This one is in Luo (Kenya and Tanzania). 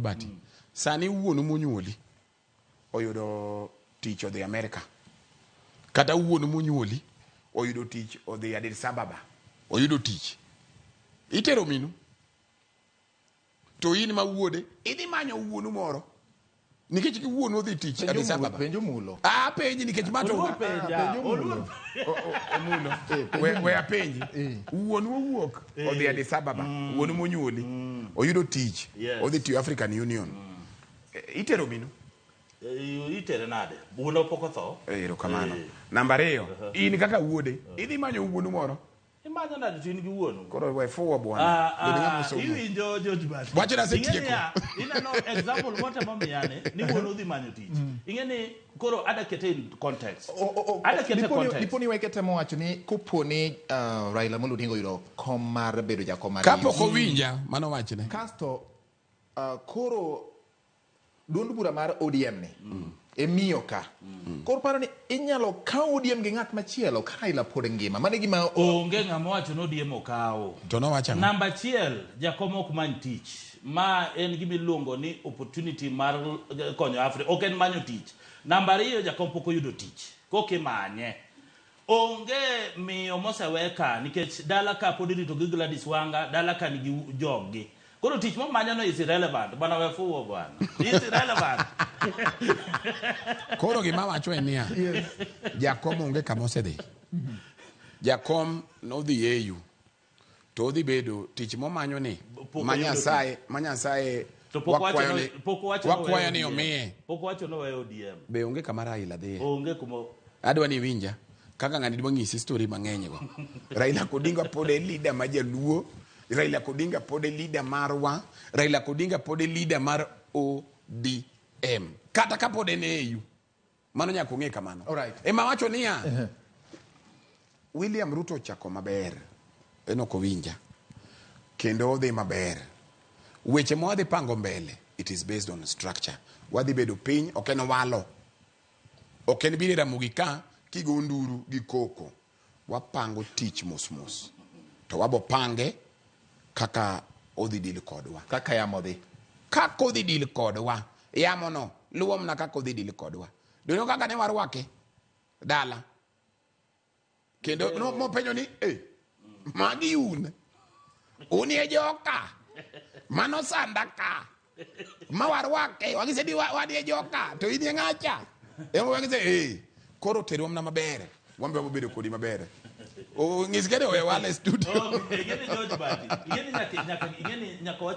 Bati. Sani wuonu monyuoli oyudo tich odhi Amerika. Kata wuonu monyuoli oyudo tich odhi Addis Ababa. Oyudo tich. Itero minu. To in ma wuode idhi manyo wuonu moro. Nikech wuonu odhi tich Addis Ababa. Penjo mulo. Ah, penji nikech ma to Oluor penja. Penjo Oluor mulo. Omulo. Penjo We, mulo. we apenji. Wuonu owuok odhi Addis Ababa. Wuonu monyuoli oyudo tich. Yes. Odhi tiyo African Union. Itero minu. Itere nade? Wuono pok otho. Erokamano. Namba ariyo, in kaka wuode, idhi manyo wuonu moro. Imanyo nade to in gi wuonu? Koro we fuwo bwana. Ah, Bed ng'ama ah, osomo. iwinjo George Bati. Wachna asetieko. Ing'e niya, ineno example motemo miyane ni wuonu odhi manyo tich. Ing'e ni koro ada kete in context. Ada kete context. Dipo ni weke temo wacho ni kopo ni Raila Amolo Odinga oyudo kom mar bedo jakom mar Kapok AU. owinja, mano wachne. Kasto koro duond bura mar ODM ni emiyo ka. Koro paro ni inyalo kaw ODM gi ng'at machielo ka Raila pod ngima. Mano e gima Onge ng'ama owacho ni ODM okawo. To nowacho ang'o? Namba achiel, jakom ok many tich. Ma en gima iluongo ni opportunity mar konyo Africa. Ok en manyo tich. Namba ariyo, jakom pok oyudo tich. Koka imanye. Onge miyo mosewe ka nikech dala ka pod irito gi Gladys Wanga, dala ka nigi joggi. Koro tich momanyo no is irrelevant. Bwana we fuwo bwana. Is irrelevant. Koro gima wacho en niya, jakom onge kama osedhi. Jakom nodhi AU. To odhi bedo tich momanyo ni Pok ma oyudo Nyasaye, ma Nyasaye To pok wacho wakwayo no, ni pok wacho no wakwayo ni weyo ODM. omiye. Pok wacho no weyo ODM. Be onge kama Raila dhiye. Onge kuma Adwa ni iwinja kaka ng'ani dwa ng'isi story mang'eny go. Raila Odinga pod e leader ma jaluo. Raila Odinga pod e leader marwa. Raila Odinga pod e leader mar ODM. Kata ka pod en e AU. Mano nyaka ung'e kamano. Alright. Ema wacho niya, William Ruto ochako maber. En ok owinja. Kendo odhi maber. Weche ma wadhi pango mbele, it is based on structure. Wadhi bedo piny, ok en walo. Ok en biro e Ramogi ka kigo nduru gi koko. Wapango tich mos mos. To wabo pange kaka odhi deal kodwa. Kaka yamo dhi. Kaka odhi deal kodwa. Yamo no luwo mana kaka odhi deal kodwa. Donge kaka ne warwake dala. Kendo no, mopenjo ni, eh, magi un. Un e joka. Mano sanda ka. Ma warwake. Wang'ise ni wan e joka. To in e ng'acha. Ema wang'ise, eh, koro terwa mana maber. Wan be wabedo kodi maber. Ng'is kede owe wale studio. Okay, ing'e ni George Bati. Ing'e ni nyaka nyaka ing'e ni nyaka wach